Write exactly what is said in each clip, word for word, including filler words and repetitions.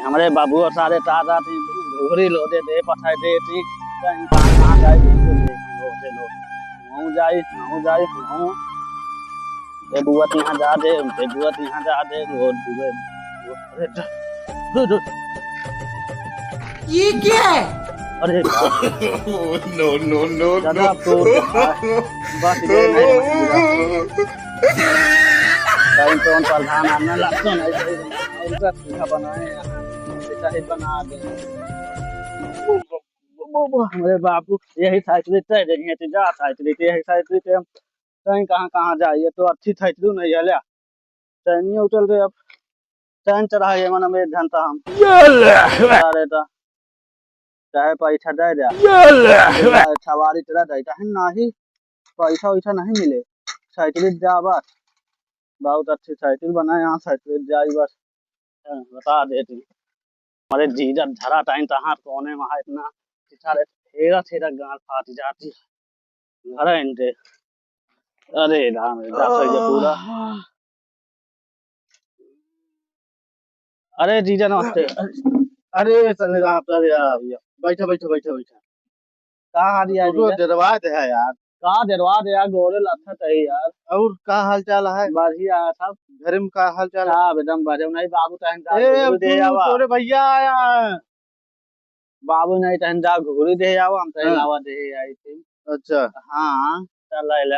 हमरे बाबू सारे ताजा थी, घुघरी लोदे दे, पठाए दे थी, कहीं कहाँ, कहाँ जाए, बिल्कुल नहीं, लोदे लो। वहूँ जाई, वहूँ जाई, वहूँ। ए बुआ, तिहाँ जा दे, ए बुआ, तिहाँ जा दे, लोद दुबे। अरे, जा, जा, जा। ये क्या है? अरे बाप। No, no, no, दादा, no। अब तो बस गए, नहीं, नहीं, नहीं। कहीं तो हम प्रधान आने लगते हैं, नहीं, नहीं, नहीं। और का चूल्हा बनाए हैं, बेटा ही बना दे। वो, वो, वो, वो, हमरे बाबू, यही साइकिल तय देंगे, तो जा साइकिल, यही साइकिल हम कहीं कहाँ, कहाँ जाए, ये तो अच्छी साइकिल नहीं है, ले। चैनिया उतल गए अब। चैन चढ़ा ये मन में एक घंटा हम। ये ले। अरे तो चाहे पैसा दे दे। ये ले। सवारी चला जाए, चाहे नाही, पैसा वैसा नहीं मिले। साइकिल जा बस। बहुत अच्छी साइकिल बनाए, यहाँ साइकिल जाई बस। हाँ, बता दे तू। हमारे जीजा धरा टाइम तहाँ कोने में है इतना, बेचारे ठेरा ठेरा गांड फाट जाती है। धरा इनके। अरे राम रे, जा सही पूरा। अरे जीजा नमस्ते। अरे सर राम, अरे यार भैया, बैठा, बैठा, बैठा, बैठा। का हाल यार तो जीजा? डेरवा दे है यार। का डेरवा दे यार, गोरे लथत है यार। और का हाल चाल है? बढ़िया है सब। घर में का हाल चाल है? सब एकदम बढ़िया। नहीं बाबू तहन जा ए, घुघुरी दे तू आवा। तोरे भैया आया है। बाबू नहीं तहन जा घुघुरी दे आवा, हम तहन हाँ। लावा दे आई थी। अच्छा। हाँ, चल आइला।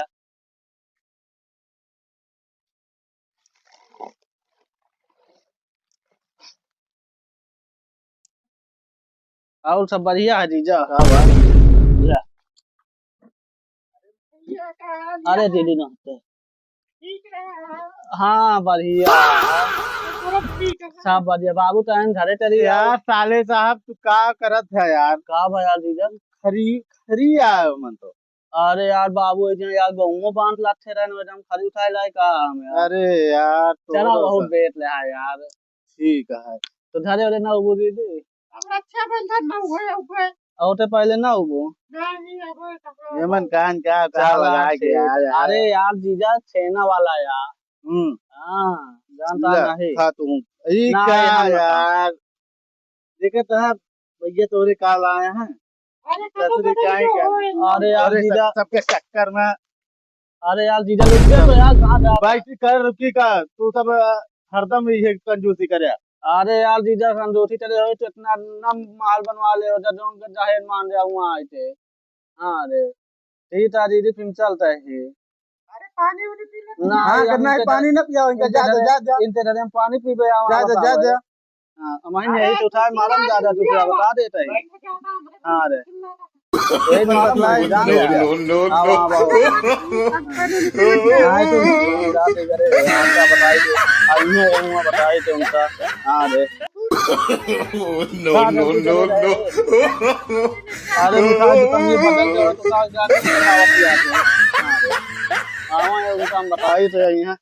और सब बढ़िया है जीजा? का बात? ले। अरे दीदी नमस्ते। हाँ बढ़िया। सब बढ़िया। बाबू तहन घरे चली यार। साले साहब तू का करत है यार? का भा यार जीजा? खरी खरी आयो मन तो। अरे यार बाबू, ये जो यार गहुमो बांध लाथे रहन, एकदम खरी उठाए लाए का हम यार। अरे यार, चला तोरो बहुत सा- बेट ले है यार। ठीक है। तो धरे वाले ना उबो दीदी। अब रक्षाबंधन ना हुए, हुए। और तो पहले ना उबो। नहीं, अब कहाँ ये मन कान क्या, क्या चला लगा के ठीक। यार, यार। अरे यार, जीजा छेना वाला यार। हम्म। हाँ, जानता ले, नहीं। खा तू। ई ना, का ये हम बता। यार? देखे तो है, भैया तोरे का लाए हैं? अरे, ससुरी तो काहे क्या? अरे यार, अरे, जीजा। सब, सबके चक्कर में। अरे यार, जीजा, रुक जा तो यार, कहाँ जा रहा है? बैठी कर, रुकी का? तू सब, अ, हरदम ये कंजूसी करे। अरे यार, जीजा, कंजूसी करे हो तो इतना ना माल बनवा ले, और जब जौन के दहेज मान रहा हुआ आए थे। हाँ रे, ठीक था दीदी, फिर चलता है। अरे, पानी उनी पी ले। ना, हाँ, यार, करना है, इनके पानी डर-, ना पियाओ इनका, इनके जा, डरे, जा, जा। इनके डरे हम पानी पीबे आवा जा, जा, जा, बताओ, जा। हाँ, हम ही नहीं तो उठाए, मालूम ज्यादा तू क्या बता देता है। हाँ रे। यही तो मालूम है, जान लिया। No, no, no, आवा, no। आवा, आवा। नहीं तो नहीं, जाते करे, यहाँ का बताई दे। अब यूँ, यूँ बताई दे उनका। हाँ रे। No, no, no, no। अरे उठा के तुम ये बदल दो, तो का, का, का, का, का, हाँ रे। हाँ, ये उनका हम बताई तो यही है।